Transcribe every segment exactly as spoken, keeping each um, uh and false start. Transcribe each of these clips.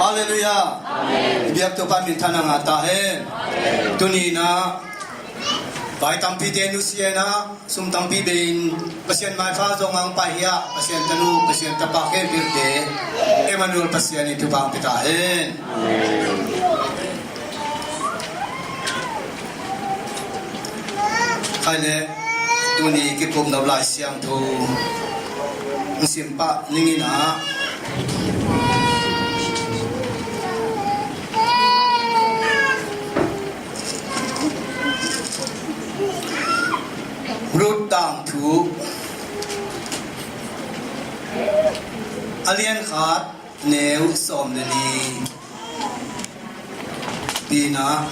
Halleluiah. Amen. I biak Topa minthanna ngah ta hen. Amen. Tuni in ah vai tampi te nusia in ah sum tampi bei in Pasian maipha zong hong pai hi a, Pasian tanu, Pasian tapa khempeuhte Emmanuel Pasian in thupha hong pia ta hen. Amen. Khai le tuni kikup nop Lai Siangtho hong sim pah ning in ah, Ruth tangthu a lian khat, neu sawm le li. Pi in ah,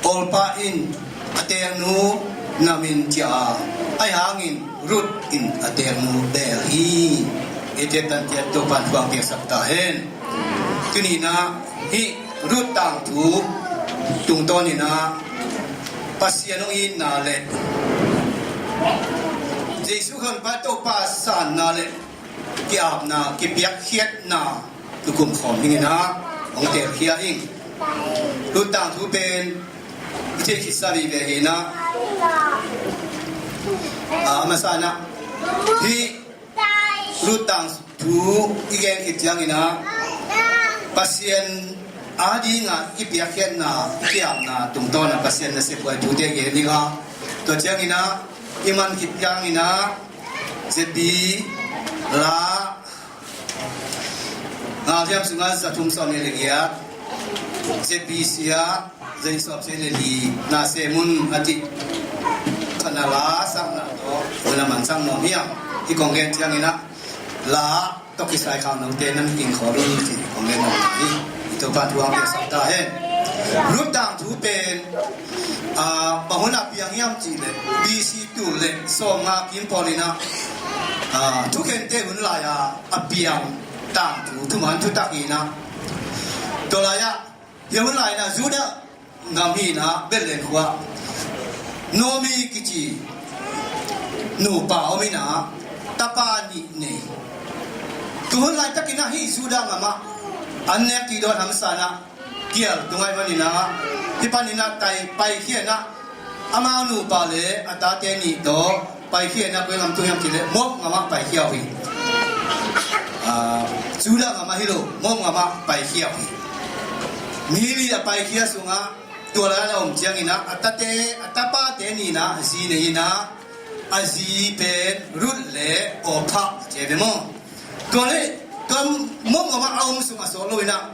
Orpah in a teeknu nam in ciah a, ahi hangin Ruth in a teeknu beel hi. Eite tan ciat Topa'n thupha hong piaksak ta hen. Tuni in ah hih Ruth tangthu tungtawn in ah Pasian hong itna le Jesuh Khrih Topa sanna le ki-apna, kipiakkhiatna kikum khawm ding in ah hong teelkhia ing. Ruth tangthu pen i theih khitsa vive hi in ah, a masa in ah hih Ruth tangthu i gen khit ciangin ah Pasian a ding a kipiakkhiatna, ki-apna tungtawn a Pasian nasep huai thute gen ding a, tua ciangin ah i man khit ciangin ah Zebi, La, Ngalhiam sungah za thum sawm nih le giat, Zebi sia, za nih sawm sia le li, na sem un a cih. Sana la sakna tawh, una man sang nuam hiam? Hih kong gen ciangin ah, La tawh kisai khang note nan king khawl un cih kong gen nuam hi. I Topa thu hong piaksak ta hen. Ruth tangthu pen, ah, bang hun a piang hiam cih leh, B C tul le sawmnga kim pawl in ah, ah, thukhente hun lai-a a piang tangthu, thuman thutak hi in ah. Tua lai-ah, hih hun lai-in ah Judah gam hi in ah, Bethlehem khua-ah Naomi kici nupa om in ah, tapa nih nei. Tua hun laitakin ah hih Judah gamah an nek ti dawn hamsa in ah, kial tung ahih manin ah, hih panin ah tai paikhia in ah, amau nupa le a tate nih tawh paikhia in ah, koi lam tung hiam cih leh Moab gamah paikhia uh hi. Ah, Judah gamah hi lo, Moab gamah paikhia uh hi. Mi li a paikhia sungah, tua lai-ah a om ciangin ah, a tate, a tapate nih in ah zi nei in ah, a zi pen Ruth le Orpah ci ve maw. Tua leh, tua Moab gamah a om sung a sawt lo in ah,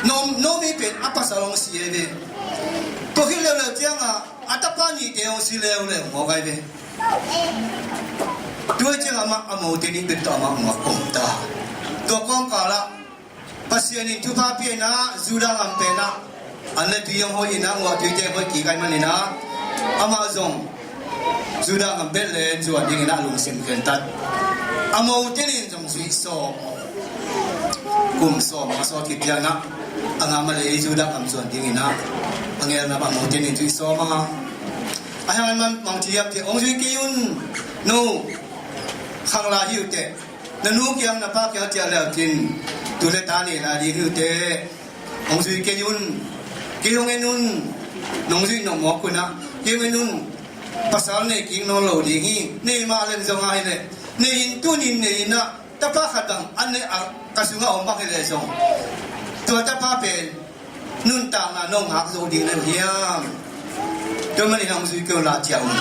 Naomi, Naomi pen a pasal hong si ahi ve. Tua khit leuleu ciangah a tapa nihte hong si leuleu mawk ahi ve. Tua ciangah amah a mote nih bek tawh amah hong om ta. Tua kawmkal ah Pasian in thupha pia in ah, Judah gam pen ah an le tui hong hoih in ah, nguah tuite hoih kik ahih manin ah, amah zong Judah gam Bethlehem zuan dingin ah lungsim khentat. A mote nih in zong zuih sawm, kum sawm a sawt khit ciangin ah, a gam a lei Judah gam zuan dingin ah, a ngelna bang a mote nih in zuih sawm a. Ahi hangin amah bang ci hiam cih leh, hong zui kei un, no, khang lai hi uh teh. Na nu kiang, na pa kiang ciah le uh cin, tu le ta nei lai ding hi uh teh. Hong zui kei un, kei hong en un. Nong zuih nop mawk un ah, kei hong en un. Pasal nei kik nawn lo ding hi. Nei mah leng zong ahi leh, nei in, tuni in nei in ah, tapa khat bang a nei a, ka sungah om bang hi leh zong, tua tapa pen nuntakna nong ngak zo ding na hiam? Tua manin hong zui kei un la ciah un,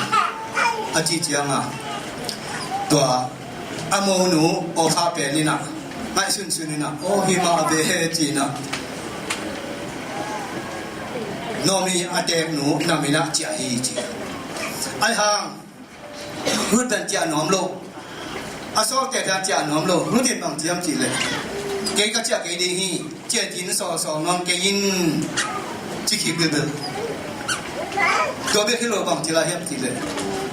a cih ciangah, tua a monu Orpah pen in ah, ngaihsunsun in ah, aw, hi mah ve, ci in ah, Naomi a teeknu nam in ah ciah hi, ci. Ahi hang Ruth pen ciah nuam lo. A sawlte pen ciah nuam lo. Ruth in bang ci hiam cih leh, kei ka ciah kei ding hi. Ciah in, sawlsawl nawn kei in, ci khit bilbil. Tua bek hi lo, bang ci lai hiam cih leh,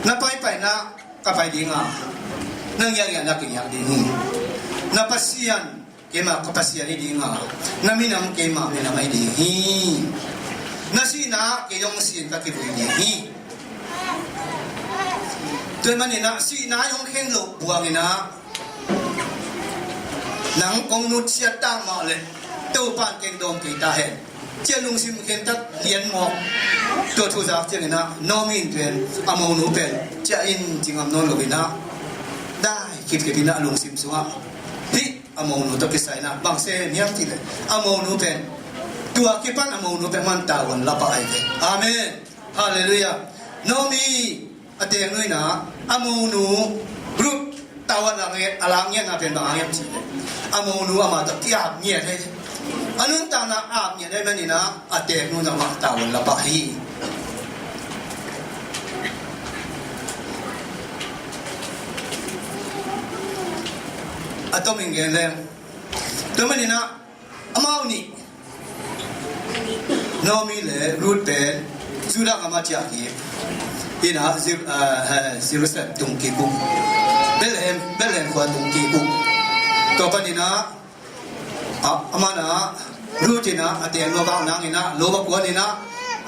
na paipaina ka pai ding a, na ngiakngiakna ka ngiak ding hi. Na Pasian keimah ka Pasian hi ding a, na minam keimah minam ahi ding hi. Na sihna kei zong si in ka kivui ding hi. Tua ahih manin ah sihna hong khen loh buangin ah, Nang kong nutsiat tak mah leh Topa'n keng dawng kei ta hen, ci-a lungsim khentat lian mawk. Tua thu zak ciangin ah Naomi in pen a monu pen ciah in ci ngam nawn lo in ah, dai khipkhip in ah a lungsim sungah hih a monu tawh kisai in ah bang sem hiam cih leh, a monu pen, tua kipan a monu pen man tavuan la pah ahi ve. Amen. Halleluiah. Naomi a teeknu in ah a monu Ruth tavuan a la ngiat, a la ngiatna pen bang hang hiam cih leh, a monu amah tawh ki-ap ngiat hi. A nuntakna ap ngiat ahih manin ah a teeknu in ah amah tavuan la pah hi. A tomin gen leng, tua manin ah amau nih, Naomi le Ruth pen Judah gam ah ciah kik in ah, Jer-, ah, eh, Jerusalem tung kik uh. Bethlehem, Bethlehem khua tung kik uh. Tua panin ah, ah, aman ah, Ruth in ah a teeknu a vak nangin ah lo va kuan in ah,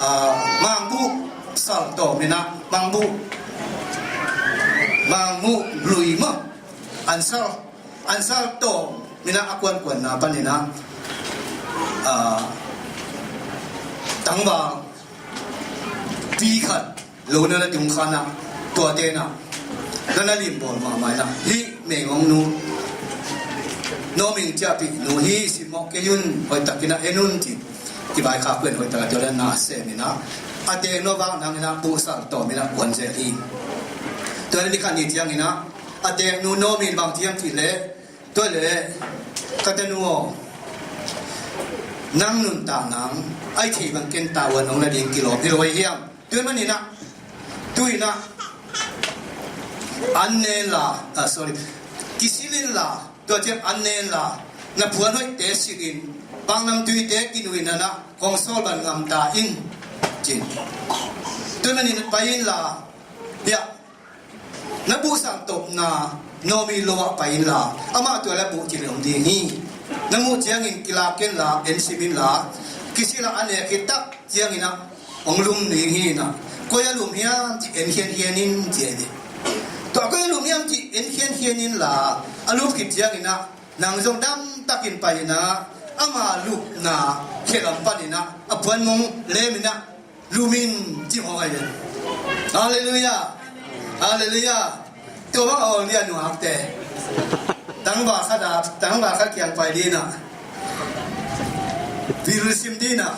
ah, mangbuh sal tawm in ah, mangbuh, mangbuh lui mah, an sal, an sal tawm in ah a kuankuanna panin ah, ah, tangval pi khat lo na la tung khan ah, tuate in ah na na limbawl mahmah in ah, hih meigongnu Naomi ciahpih nu hi, simmawh kei un, hoihtak in ah en un ci. Kivaikhak uh in hoihtak a tua le na sem in ah, a teeknu a vak nangin ah buhsal tawm in ah kuan zel hi. Tua le ni khat ni ciangin ah a teeknu Naomi in bang ci hiam cih leh, tua le, ka tanu aw, nang nuntak nang, ahi thei bang ken tavuan hong la ding kilawm hi lo ahi hiam? Tua manin ah, tu in ah, an ne inla, ah, sorry, kisil inla, tua ciang an ne inla, na puan hoihte silh in, paknamtuite kinui in ah, kong sawlban ngam ta in, ci-in. Tua manin pai inla, hiah, na buhsal tawpna Naomi lo ah pai inla, amah tua le buh cil om ding hi. Na muh ciangin kilak inla, en sim inla, kisil a a nek khit tak ciangin ah hong lum ding hi in ah, koi a lum hiam cih en khiankhian in ci hi. Tua koi a lum hiam cih en khiankhian inla, a lum khit ciangin ah nang zong damtakin pai in ah, ama lupna khe lam panin ah a puan mong lem in ah lum in ci mawk ahi ve. Halleluiah. Halleluiah. Tua bang a awl ding a nuakte. Tangval khat a, tangval khat kiang pai ding in ah, bil sim ding in ah,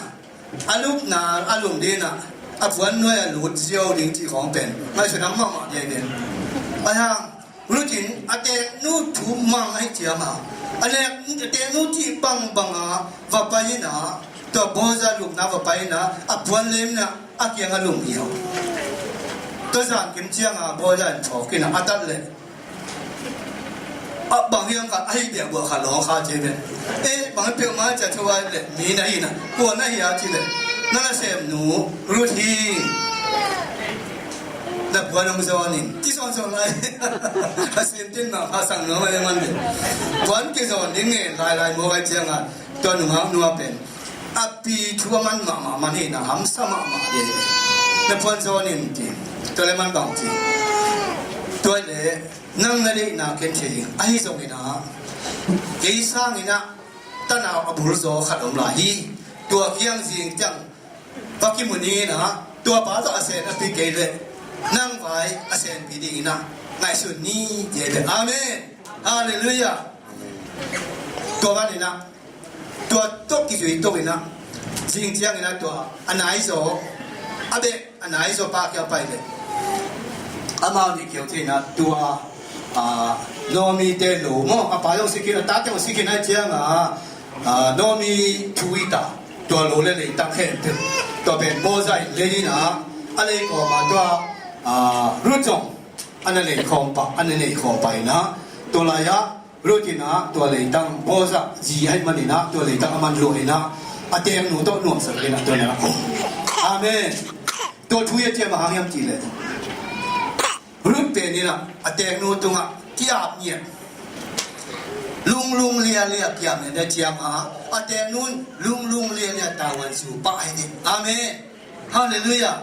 a lupna a lum ding in ah, a puan nuai a lut ziau ding cih khawng pen ngaihsutna mahmah ding ahi ve. Ahi hang Ruth in a teeknu thu mang ahih ciangin, a nek, a teeknu cih bangbang a va pai in ah, tua Boaz lupna va pai in ah, a puan lem in ah a kiang a lum hi a. Tua zan kim ciangin Boaz in thawk in ah a tat leh, a bang hiam khat, ahi biakbua khat lawng kha ci hi ve. Eh, bang peuhmah ciah thu a leh, mi na hi in ah, kua na hi a ci leh, na nasemnu Ruth hi. Na puan hong zawn in, ci sawnsawn lai. A sin tin mah pha sang nuam a, man ve. Puan kizawn ding ngen lailai mawk ahih ciangin, tua nungak nu a pen a pi thu a man mahmah, man hi in ah hamsa mahmah ding. Na puan zawn in ci. Tua le man bang ci? Tua le nang na deihna ken thei ing. Ahi zongin ah, kei sangin ah tanau a bul zaw khat om lai hi. Tua kiang zing ciang va kimu ni in ah, tua pa tawh a sen a pih kei leh nang vai a senpih ding in ah ngaihsun ni, ci hi ve. Amen. Halleluiah. Tua ban in ah, tua tawh kizui to in ah, zing ciangin ah tua a naizaw, a beh a naizaw pa kiang pai leh, amau nih keu thei in ah tua, ah, Naomi te lo maw, a pa zong si khin, a tate zong si khin ahih ciangin, ah, Naomi thu hi ta, tua lo le leitang khempeuh, tua pen Boaz in lei in ah, a lei kawm a tua, ah, Ruth zong a na lei khawm pah, a na lei khawm pah in ah, tua lai-ah Ruth in ah tua leitang, Boaz zi ahih manin ah tua leitang a man lua in ah, a teeknu tawh nuamsa lo in ah tua na om. Amen. Tua thu hi a, ciah bang hang hiam cih leh, Ruth pen in ah a teeknu tungah ki-ap ngiat, lunglung lialia ki-ap ngiat ahih ciangin, a teeknu in lunglung lialia tavuan zu pah hi ding. Amen. Halleluiah.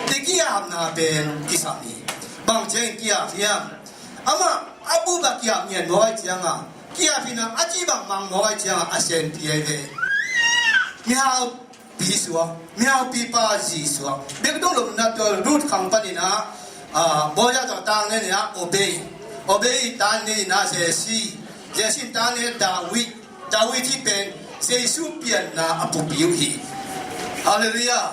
Tua ki-apna pen kisam hi. Bang ciangin ki-ap hiam? Amah a bup a ki-ap ngiat mawk ahih ciangin, kiap hi na, a cih bangmah mawk ahih ciangah a senpi ahi ve. Mihaupi suak, mihaupi pa zi suak. Bek dong lo na, tua Ruth khang panin ah, ah, Boaz tawh tang ne ni ah, Obed. Obed in tang ne ni ah, Jesse. Jesse in tang ne David. David hi pen Jesu pianna a pupi uh hi. Halleluiah.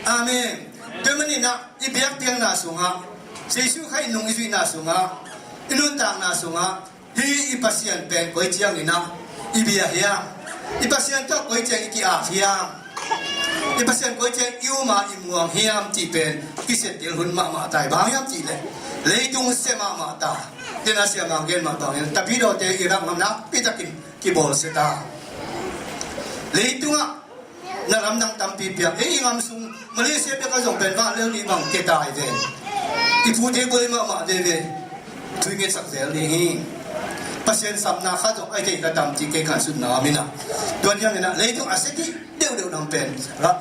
Amen. Tua manin ah i biakpiakna sungah, Jesu Khrih nung i zuihna sungah, i nuntakna sungah, hih i Pasian pen koi ciangin ah i bia hiam? I Pasian tawh koi ciang i ki-ap hiam? I Pasian koi ciang i um a i muang hiam cih pen kisiantel hun mahmah ta hi. Bang hiam cih leh leitung sia mahmah ta. Tua in ah siamah in gen mah bangin Tapidawte i rak ngam nakpi takin kibawlsia ta. Leitungah na lamdang tampi piang. Ei, i gam sung Malaysia bek a zong pen vanleng nih bang kia ta hi ve. I pute buai mahmah veve. Thu i ngetsak zel ding hi. Pasian sapna khat zong a hi thei kha tam cih kei ka sutna om in ah. Tua ciangin ah leitung a sia deuhdeuh nang pen, Ra-,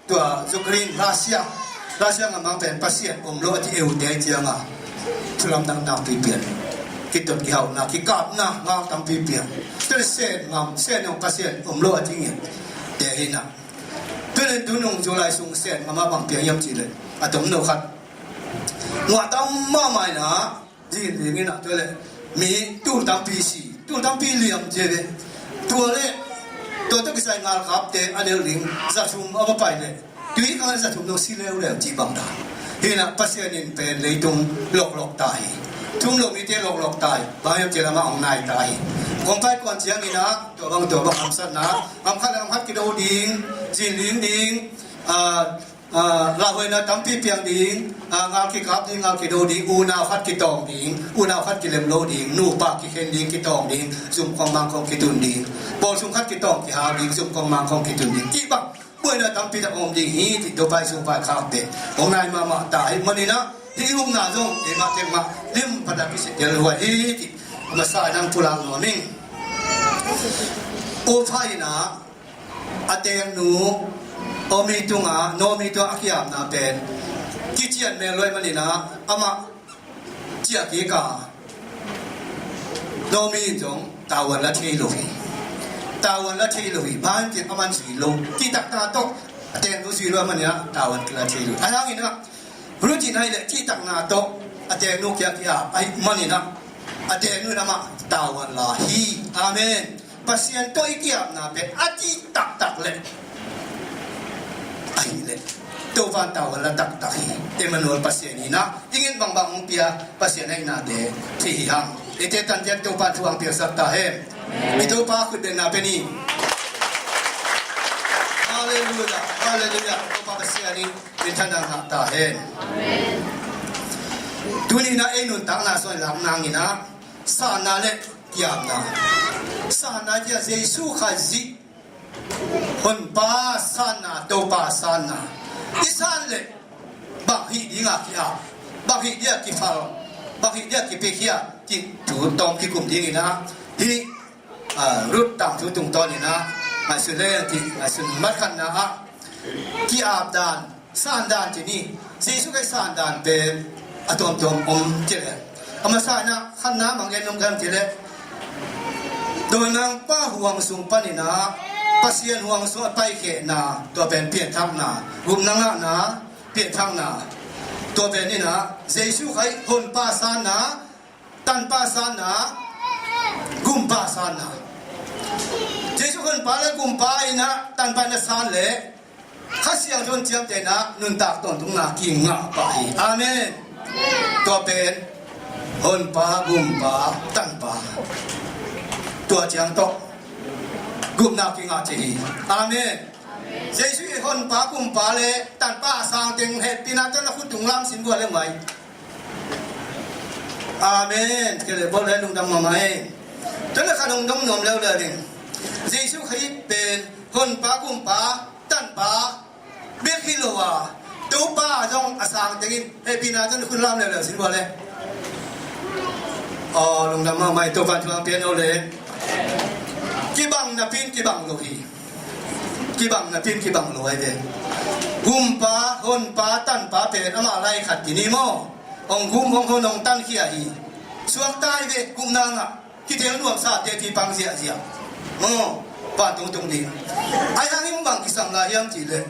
tua Ukraine, Russia, Russia gam bang pen Pasian om lo a ci eute ahih ciangah thu lamdang tampi piang. Kitot kihauhna, kikapna ngal tampi piang. Tua leh Sen gam, Sen gam Pasian om lo a ci ngiat te hi na. Tua leh tu nung July sung Sen gam ah bang piang hiam cih leh, a tomno khat nguah tam mahmah in ah, zin ding in ah, tua leh mi tul tampi si, tul tampi liam ci ve. Tua leh tua tawh kisai ngalkapte a delh ding za thum a va pai leh, tui kang leh za thum dong si leuleu cih bang dan. Hi na, Pasian in pen leitung loklok ta hi. Thu um lo mite loklok ta hi. Bang hiam cih leh amah hong nai ta hi. Kong pai kuan ciangin ah, tua bang, tua bang hamsatna, gam khat leh gam khat kido ding, zin ling ding, ah, ah, lauhuaina tampi piang ding, ah, ngal kikap ding, ngal kido ding, unau khat kitawng ding, unau khat kilem lo ding, nupa kikhen ding, kitawng ding, zum khawng mang khawng kitun ding, pawl sung khat kitawng kihau ding, zum khawng mang khawng kitun ding. Cih bang buaina tampi tak om ding hi, cih Topa Jesu vai khak teh hong nai mahmah ta hi. Manin ah hih i upna zong keimah keimah lim phatak kisiantel huai hi, cih a masa in ah pulak nuam ing. Orpah in ah a teeknu Naomi tungah, Naomi tungah a ki-apna pen kician mel luai manin ah amah ciah kik a, Naomi in zong tavuan la thei lo hi. Tavuan la thei lo hi. Bang hang hiam cih leh aman zui lo. Cihtakna tawh a teeknu zui lo ahih manin ah tavuan la thei lo hi. Ahi hangin ah Ruth in ahih leh cihtakna tawh a teeknu kiang ki-ap ahih manin ah a teeknu in amah tavuan la hi. Amen. Pasian tawh i ki-apna pen a cih taktak leh, ahih leh Topa in tavuan la taktak hi. Emmanuel Pasian hi na, i nget bangbang hong pia Pasian ahihnate thei hi hang. Eite tantian Topa in thu hong piaksak ta hen. I Topa khut bengna pia ni. Halleluiah, halleluiah. Topa Pasian in minthanna ngah ta hen. Tuni in ah ei nuntakna sung i lak nangin ah sanna le ki-apna. Sanna ci-a Jesu Khazih Honpa sanna, Topa sanna. I san leh bang hih dinga ki-ap, bang hih dinga kifal, bang hih dinga kipiakhia, cih thu tawm kikum dingin ah, hih, ah, Ruth tangthu tungtawnin ah ngaihsun leng, ngaihsun mat. Khatna ah ki-ap dan, san dan ci ni. Jesu Khazih san dan pen a tuamtuam om ci leh, a masa in ah khatna bang gen nuam ka hiam cih leh, dawimangpa huang sung panin ah Pasian huang sung a paikhehna, tua pen pianthakna, gupna ngahna, pianthakna. Tua pen in ah Jesu Khazih Honpa sanna, Tanpa sanna, Gumpa sanna. Jesu Honpa le Gumpa in ah Tanpa in a san leh Kha Siangtho in ciamtehna, nuntak tawntungna kingah pah hi. Amen. Tua pen Honpa, Gumpa, Tanpa. Tua ciang tawh gupna kingah ci hi. Amen. Jesu i Honpa, Gumpa le Tanpa a sang teng hehpihna tawh na khut tung lam sin vua le mai. Amen. Kei le bawl le lungdam mahmah e. Tua le kha lungdam nuam leuleu ding. Jesu Khazih pen Honpa, Gumpa, Tanpa bek hi lo a, Topa zong a sang tengin hehpihna tawh na khut lam leuleu sin vua le. Aw, lungdam mahmah e, Topa thu hong pian o le. Kibang napi in kibang lo hi. Kibang napi in kibang lo ahi ve. Gumpa, Honpa, Tanpa pen amah lai khat kini maw. Hong gum, hong hon, hong tankhia hi. Suakta hi ve, gupna ngah. Kitel nuamsa te ci pang ziahziah. Maw, vantung tung ding. Ahi hangin bang kisam lai hiam cih leh,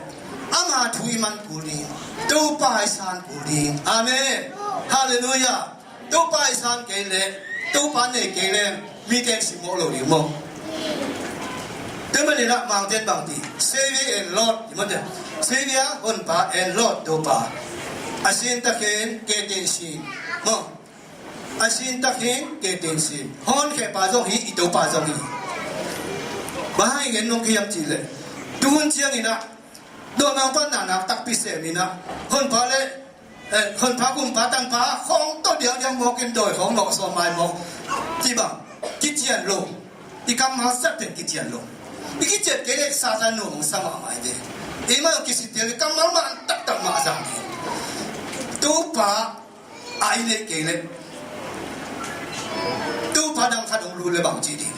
ama thu i man kul ding, Topa i san kul ding. Amen. Halleluiah. Topa i san kei leh, Topa nei kei leh, mite in simmawh lo ding maw. Tua manin ah Mangte in bang ci, Savior and Lord, i maw te. Savior, Honpa, and Lord, Topa. A sin tak hen, ke teng sin. Maw. A sin tak hen, ke teng sin. Hong honkhia pa zong hi, i Topa zong hi. Bang hang i gen nong hiam cih leh, tuhun ciangin ah, dawimangpa in na nak takpi sem in ah, Honpa le, eh, Honpa, Gumpa, Tanpa khawng tawh diangdiang mawk in, dawi khawng mawk, sawm mai mawk, ci bang, kician lo. I kammal zat pen kician lo. I kician kei leh Satan nuam hong sa mahmah hi ve. Eimah zong kisin tel, i kammal man taktak mah a zang hi. Topa a i neih kei leh, Topa dang khat hong lut leh bang ci ding.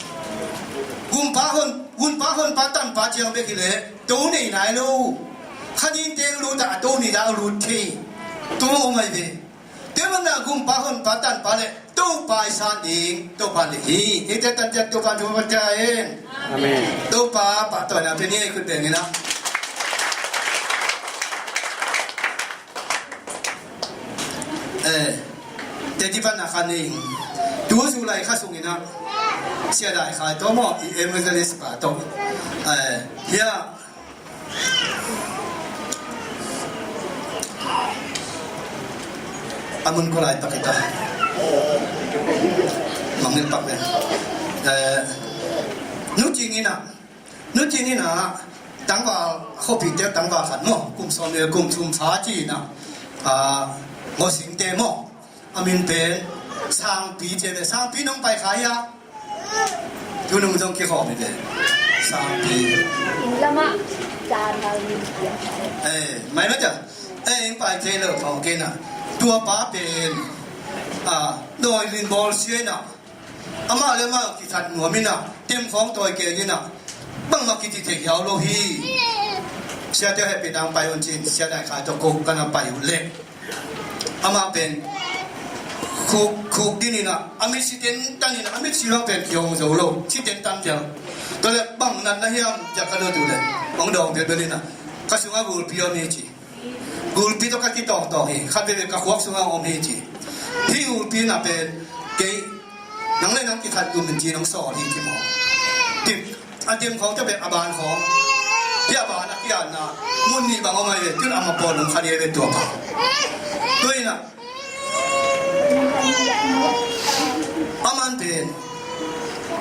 Gumpa, Hon, Gumpa, Honpa, Tanpa ciang bek hi leh, To nei nai lo. Kha nin teng lut a, To ni dah lut thei. Tua om ahi ve. Tua manin ah Gumpa, Honpa, Tanpa le Topa i san ding, Topa le hi. Hihte tan ciat Topa thu pia ta hen. Amen. Topa pahtawina pia ni, khut beng in ah. Eh, teti pan a khan ning. Tu July kha sungin ah, Sia Dai Khai tawh maw, i evangelist pa tawh. Eh, hia. A mun kua lai pak i ta. Mangngilh pak le. Eh, Nu Cing in ah, Nu Cing in ah, tangval, khuapite tangval khat maw, kum sawm le kum thum pha ci in ah, ah, Ngawsingte maw, a min pen Sangpi ci ve, Sangpi nong pai kha hia? Tunung zong kikhawm hi ve, Sangpi. Lamah, caan hal ni. Eh, mai mah ta. Eh, eng pai thei lo, phawng kei na. Tua pa pen, ah, dawi lin bawl sia in ah, amah le amah kithat nuam in ah, tem khawng tawi kei in ah, bangmah kici thei hiau lo hi. Siate hehpih dang pai un cin, Sia Dai Khai tawh ko ka na pai uh leh, amah pen khuk, khuk din in ah, a mitsi tentan in ah, a mitsi bang pen kihong zo lo, si tentan tel. Tua leh bang natna hiam ci-a ka dot uh leh, hong dawng belbel in ah, ka sungah gulpi om hi ci. Gulpi tawh ka kitawngtawng hi, khat veve ka khuak sungah om hi ci. Hih gulpi na pen kei, nang le nang kikhat gum in ci nong sawl hi ci maw. Tim, a tim khawng tawh pen a ban khawng, hih a ban a kiatna mun nih bang om ahi ve, tun a ma pawl nong kha ding ahi ve tua pa. Tua in ah, aman pen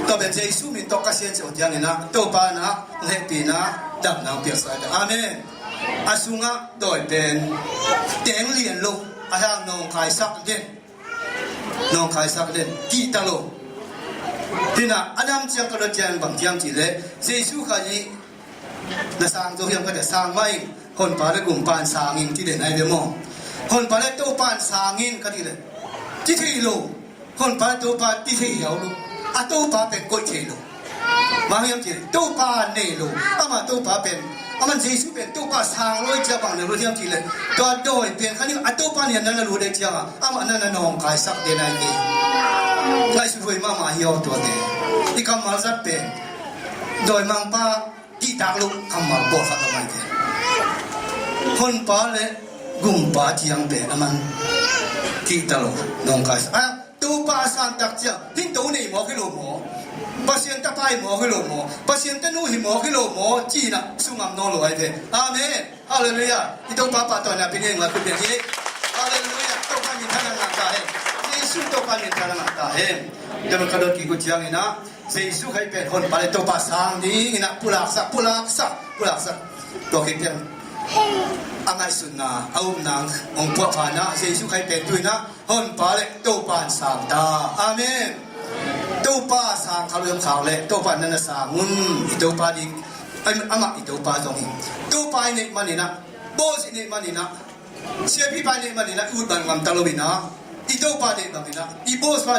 tua pen Jesu min tawh ka sian ciang ciangin ah, Topa in ah hehpihna, damna hong piaksak hi. Amen. A sungah dawi pen teng lian lo, a hang nawngkaisak den, nawngkaisak den, kihta lo. Hi in ah, a dam ciang ka dot ciang bang hiam cih leh, Jesu Khazih na sang zo hiam ka ti, sang mah in, Honpa le Gumpa in sang in ci den ahi ve maw. Honpa le Topa in sang in ka ti leh, ci thei lo. Honpa le Topa ci thei hiau lo. A Topa pen koih thei lo. Bang hiam cih leh Topa nei lo. Amah Topa pen, amah Jesu pen Topa sang lo i ci a, bang nei lo hiam cih leh, tua dawi pen kha ning a Topa in na na lut ahih ciangin amah na na nawngkaisak den ahi ve. Ngaihsut huai mahmah hi aw tuate. I kammal zat pen dawimangpa kihtak lo kammal pawlkhat a om ahi ve. Honpa le Gumpa ciang pen aman kihta lo, nawngkaisak. A, Topa a san tak ciang, hih To nei mawk hi lo maw? Pasian tapa hi mawk hi lo maw? Pasian tanu hi mawk hi lo maw? Ci-in ah sungam nawn lo ahi ve. Amen. Halleluiah. I Topa pahtawina pia ni, ngak khut beng hi. Halleluiah. Topa minthanna ngah ta hen. Jesu Topa minthanna ngah ta hen. Tua ka dot kik uh ciangin ah, Jesu Khazih pen Honpa le Topa sang dingin ah pulaksak, pulaksak, pulaksak. Tua khit ciang a ngaihsutna, a upna hong puahpha in ah, Jesu Khazih pen tu-in ah Honpa le Topa in sang ta. Amen. Topa sang kha lo hiam, khak leh Topa in na na sang un. I Topa ding, amah i Topa zong hi. Topa i neih manin ah, boss i neih manin ah, siapipa i neih manin ah i ut bang ngam ta lo in ah, i Topa neih bangin ah, i boss pa